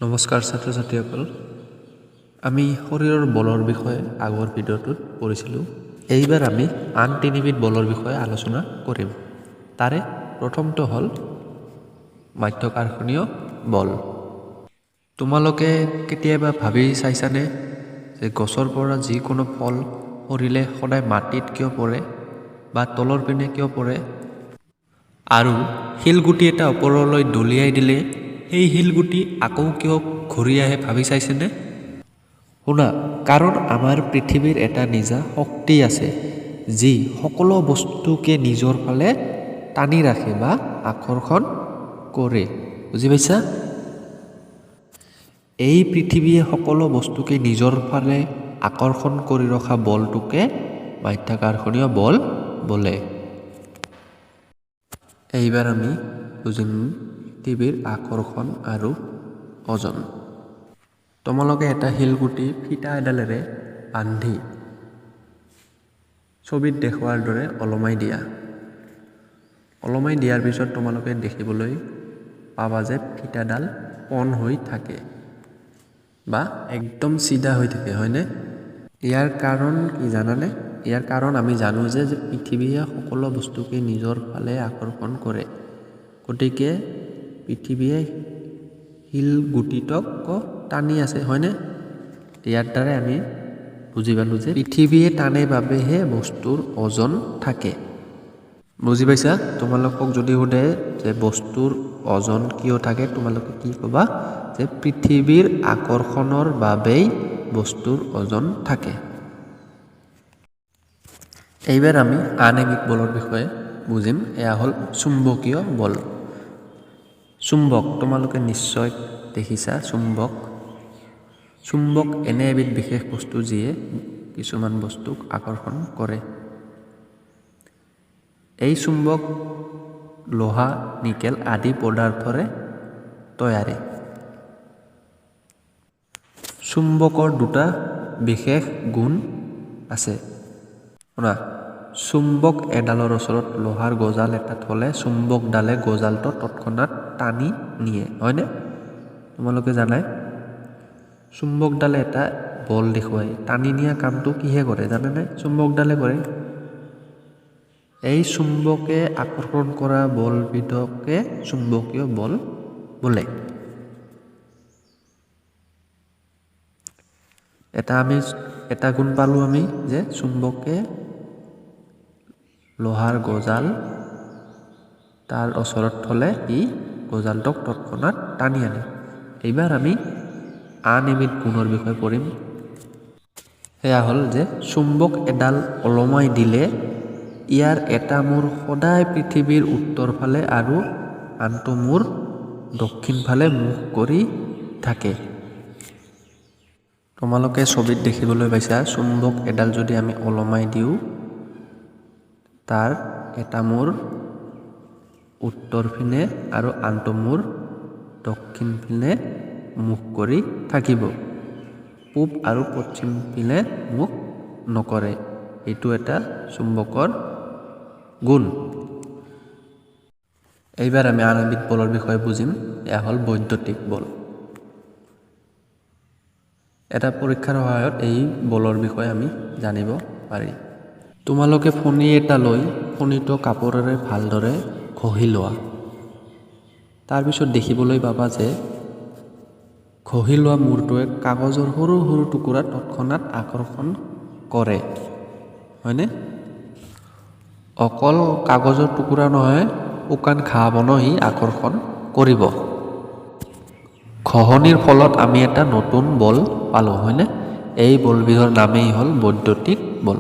নমস্কাৰ ছাত্ৰ ছাত্ৰীসকল, আমি শৰীৰৰ বলৰ বিষয়ে আগৰ ভিডিঅ'টোত পঢ়িছিলোঁ। এইবাৰ আমি আন তিনিবিধ বলৰ বিষয়ে আলোচনা কৰিম। তাৰে প্ৰথমটো হ'ল মাধ্যাকৰ্ষণীয় বল। তোমালোকে কেতিয়াবা ভাবি চাইছানে যে গছৰ পৰা যিকোনো ফল সৰিলে সদায় মাটিত কিয় পৰে বা তলৰ পিনে কিয় পৰে, আৰু শিলগুটি এটা ওপৰলৈ দলিয়াই দিলে সেই শিলগুটি আকৌ কিয় ঘূৰি আহে ভাবি চাইছেনে? শুনা, কাৰণ আমাৰ পৃথিৱীৰ এটা নিজা শক্তি আছে যি সকলো বস্তুকে নিজৰ ফালে টানি ৰাখে বা আকৰ্ষণ কৰে। বুজি পাইছা? এই পৃথিৱীয়ে সকলো বস্তুকে নিজৰ ফালে আকৰ্ষণ কৰি ৰখা বলটোকে মাধ্যাকৰ্ষণীয় বল বোলে। এইবাৰ আমি বুজিম পৃথিৱীৰ আকৰ্ষণ আৰু ওজন। তোমালোকে এটা শিলগুটি ফিটা এডালেৰে বান্ধি ছবিত দেখুওৱাৰ দৰে ওলমাই দিয়া। ওলমাই দিয়াৰ পিছত তোমালোকে দেখিবলৈ পাবা যে ফিটাডাল পোন হৈ থাকে বা একদম চিধা হৈ থাকে, হয়নে? ইয়াৰ কাৰণ কি জানানে? ইয়াৰ কাৰণ আমি জানো যে পৃথিৱীয়ে সকলো বস্তুকে নিজৰ ফালে আকৰ্ষণ কৰে। গতিকে পৃথিৱীয়ে শিলগুটিটোক টানি আছে, হয়নে? ইয়াৰ দ্বাৰাই আমি বুজি পালোঁ যে পৃথিৱীয়ে টানে বাবেহে বস্তুৰ ওজন থাকে। বুজি পাইছা? তোমালোকক যদি সোধে যে বস্তুৰ ওজন কিয় থাকে, তোমালোকে কি ক'বা? যে পৃথিৱীৰ আকৰ্ষণৰ বাবেই বস্তুৰ ওজন থাকে। এইবাৰ আমি আন এবিধ বলৰ বিষয়ে বুজিম। এয়া হ'ল চুম্বকীয় বল। চুম্বক তোমালোকে নিশ্চয় দেখিছা। চুম্বক এনে এবিধ বিশেষ বস্তু যিয়ে কিছুমান বস্তুক আকৰ্ষণ কৰে। এই চুম্বক লোহা, নিকেল আদি পদাৰ্থৰে তৈয়াৰী। চুম্বকৰ দুটা বিশেষ গুণ আছে। শুনা, চুম্বক এডালৰ ওচৰত লোহাৰ গজাল এটা থ'লে চুম্বকডালে গজালটো তৎক্ষণাত টানি নিয়ে, হয়নে? তোমালোকে জানাই চুম্বকডালে এটা বল দেখুৱায়। টানি নিয়া কামটো কিহে কৰে জানেনে? চুম্বকডালে কৰে। এই চুম্বকে আকৰ্ষণ কৰা বলবিধকে চুম্বকীয় বল বোলে। এটা গুণ পালোঁ আমি যে চুম্বকে লোহাৰ গজাল তাৰ ওচৰত থ'লে ই গজালটোক তৎক্ষণাত টানি আনে। এইবাৰ আমি আন এবিধ গুণৰ বিষয়ে পঢ়িম। সেয়া হ'ল যে চুম্বক এডাল ওলমাই দিলে ইয়াৰ এটা মূৰ সদায় পৃথিৱীৰ উত্তৰ ফালে আৰু আনটো মূৰ দক্ষিণ ফালে মুখ কৰি থাকে। তোমালোকে ছবিত দেখিবলৈ পাইছা, চুম্বক এডাল যদি আমি ওলমাই দিওঁ, তাৰ এটা মূৰ উত্তৰ পিনে আৰু আনটো মূৰ দক্ষিণ পিনে মুখ কৰি থাকিব, পূব আৰু পশ্চিম পিনে মুখ নকৰে। এইটো এটা চুম্বকৰ গুণ। এইবাৰ আমি আন এবিধ বলৰ বিষয়ে বুজিম। এয়া হ'ল বৈদ্যুতিক বল। এটা পৰীক্ষাৰ সহায়ত এই বলৰ বিষয়ে আমি জানিব পাৰি। তোমালোকে ফণি এটা লৈ ফণিটো কাপোৰেৰে ভালদৰে ঘঁহি লোৱা। তাৰপিছত দেখিবলৈ পাবা যে ঘঁহি লোৱা মূৰটোৱে কাগজৰ সৰু সৰু টুকুৰা তৎক্ষণাত আকৰ্ষণ কৰে, হয়নে? অকল কাগজৰ টুকুৰা নহয়, শুকান ঘাঁহ বনো ই আকৰ্ষণ কৰিব। ঘঁহনিৰ ফলত আমি এটা নতুন বল পালোঁ, হয়নে? এই বলবিধৰ নামেই হ'ল বৈদ্যুতিক বল।